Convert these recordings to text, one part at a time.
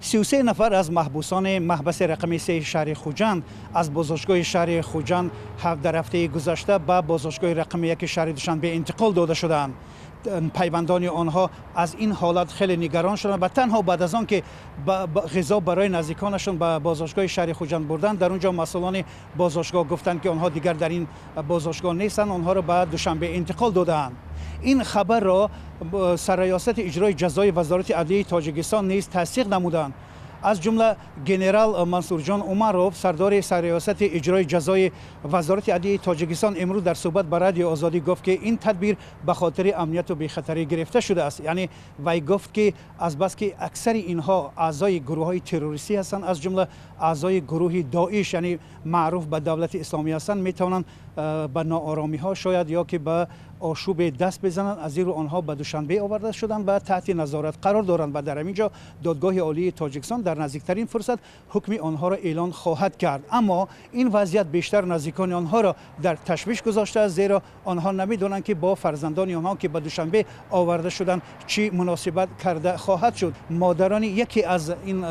33 нафар аз маҳбусони маҳбаси рақами 3 шаҳри Хуҷанд аз боздоштгоҳи шаҳри Хуҷанд дар ҳафтаи гузашта ба боздоштгоҳи рақами 1 шаҳри Душанбе интиқол дода шудаанд. Пайвандони онҳо аз ин ҳолат хеле нигарон шуданд ва танҳо баъд аз он ки ғизо барои наздиконашон ба боздоштгоҳи шаҳри Хуҷанд бурданд, дар он ҷо масъулони боздоштгоҳ гуфтанд, ки онҳо дигар дар ин боздоштгоҳ нестанд, онҳоро ба Душанбе интиқол додаанд. Ин хабарро сарраёсати иҷрои ҷазои Вазорати адлияи Тоҷикистон низ тасдиқ намуданд. Аз ҷумла генерал Мансурҷон Умаров, сардори сарриёсати иҷрои ҷазои Вазорати адлияи Тоҷикистон, имрӯз дар суҳбат ба Радиои Озодӣ гуфт, ки ин тадбир ба хотири амнияту бехатарӣ гирифта шудааст. Яъне вай гуфт, ки азбаски аксари инҳо аъзои гурӯҳҳои террористӣ ҳастанд, аз ҷумла аъзои гурӯҳи Доиш, яъне маъруф ба Давлати Исломӣ ҳастанд, метавонанд ба нооромиҳо шояд ё ки ба ошӯбе даст бизананд. Аз ин рӯ онҳо ба Душанбе оварда шуданд ва таҳти назорат қарор доранд ва дар ҳамин ҷо Додгоҳи Олии Тоҷикистон дар наздиктарин фурсат ҳукми онҳоро эълон хоҳад кард. Аммо ин вазъият бештар наздикони онҳоро дар ташвиш гузоштааст, зеро онҳо намедонанд, ки бо фарзандони онҳо, ки ба Душанбе оварда шуданд, чӣ муносибат карда хоҳад шуд. Модарони яке аз ин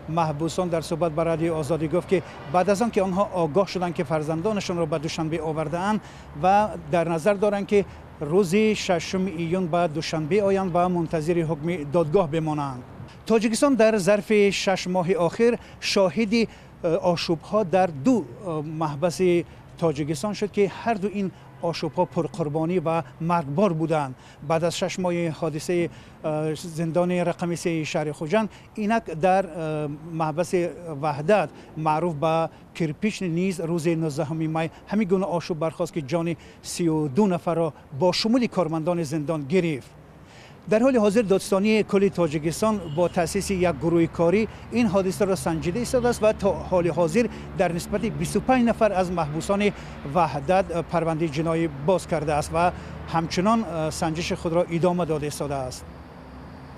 маҳбусон дар суҳбат ба Радиои Озодӣ гуфт, ки баъд аз он ки онҳо огоҳ шуданд, ки фарзандонашонро ба Душанбе овардаанд ва дар назар доранд, ки рӯзи 6 июн ба Душанбе оянд ва мунтазири ҳукми додгоҳ бимонанд. Тоҷикистон дар зарфи 6 моҳи охир шоҳиди ошӯбҳо дар ду маҳбаси Тоҷикистон шуд, ки ҳар ду ин ошӯбҳо пурқурбонӣ ва маргбор буданд. Баъд аз 6 моҳи ҳодисаи зиндони рақами 3 шаҳри Хуҷанд, инак дар маҳбаси Ваҳдат, маъруф ба Кирпични, низ рӯзи 19 май ҳамин гуна ошӯб бархост, ки ҷони 32 нафарро бо шумули кормандони зиндон гирифт. Дар ҳоли ҳозир Додситонии кулли Тоҷикистон бо таъсиси як гурӯҳи корӣ ин ҳодисаро санҷида истодааст ва то ҳоли ҳозир дар нисбати 25 нафар аз маҳбусони Ваҳдат парвандаи ҷиноӣ боз кардааст ва ҳамчунон санҷиши худро идома дода истодааст.